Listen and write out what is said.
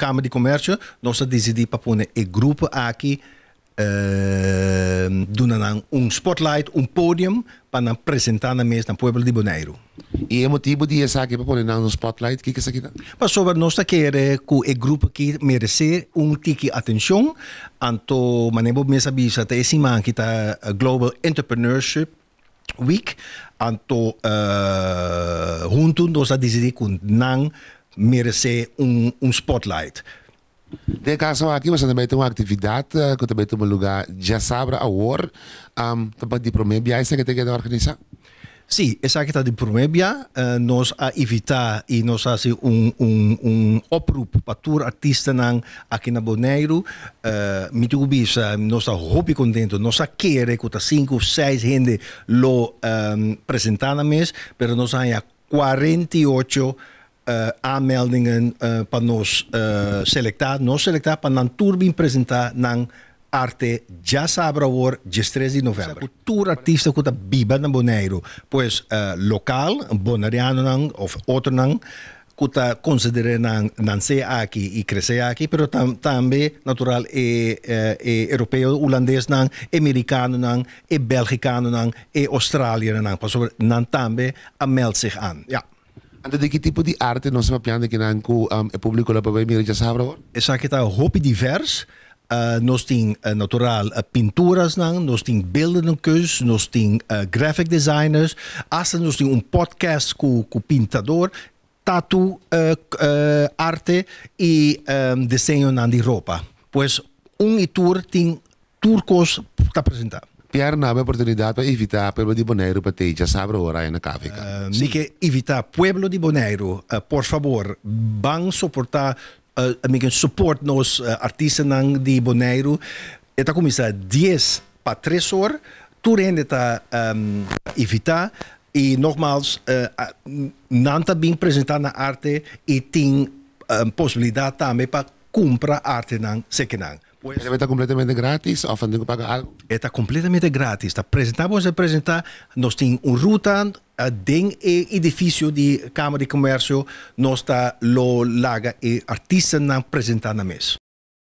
Kamer di Komersio, nos a disidí pa pone e grupo aki, duna nan un spotlight, un podium pa nan presentá nan mes na pueblo di Boneiru. I e motibu di esaki pa pone nan un spotlight, kiko esaki ta? Pasobra nos ta kere ku e grupo aki meresé un tiki atenshon, anto manera bo mes a bisa ta e siman aki ta Global Entrepreneurship Week, anto huntu nos a disidí ku nan meresé un spotlight. Den e kaso aki boso ta bai tin un aktividat ku ta bai tuma lugá djasabra awor. Ta pa di promé bia esaki ta keda organisá? Sí, esaki ta di promé bia. Nos a invitá i nos a hasi un un un oproep pa tur artistanan aki na Boneiru. Mi tin ku bisa nos ta hopi kontentu. Nos a kere ku ta sinku, seis hende lo presentá nan mes, pero nos a haña 48 aanmeldingen pa nos selektá. Nos selektá pa nan tur bin presentá nan arte djasabra awor 13 di novèmber. Ku tur artista ku ta biba na Boneiru, pues lokal, bonerianonan òf otronan ku ta konsider'é nan nansé aki i kresé aki, pero tambe natural e europeo, hulandesnan, e merikanonan, e belgikanonan, e australianonan, pasobra nan tambe a meld zich aan. Ja. Anto di ki tipo di arte nos ta papiando kinan ku e publiko lo por bai mira djasabra awor? Esaki ta hopi divers. Nos tin natural pinturasnan, nos tin beeldende kunst, nos tin graphic designers, asta nos tin un podcast ku pintador, tatu arte i diseñonan di ropa. Pues un i tur tin Tur kos ta presentá. Pierre na habi oportunidat pa invitá pueblo di Boneiru pa tei djasabra ora aya na KVK. Mi ke invitá pueblo di Boneiru, por fabor ban soportá, mi ke support nos artistanan di Boneiru. E ta kuminsá 2:50 or, tur hende ta invitá i nogmaals nan ta bin presentá nan arte i tin posibilidat tambe pa kumpra artenan sekenan. Pues. E ta completamente gratis of nan tin cu paga algo? E ta completamente gratis. Ta presenta bo se presenta. Nos tin un ruta den e edificio di Kamer di Comercio. Nos ta lo laga e artistanan presenta nan mes.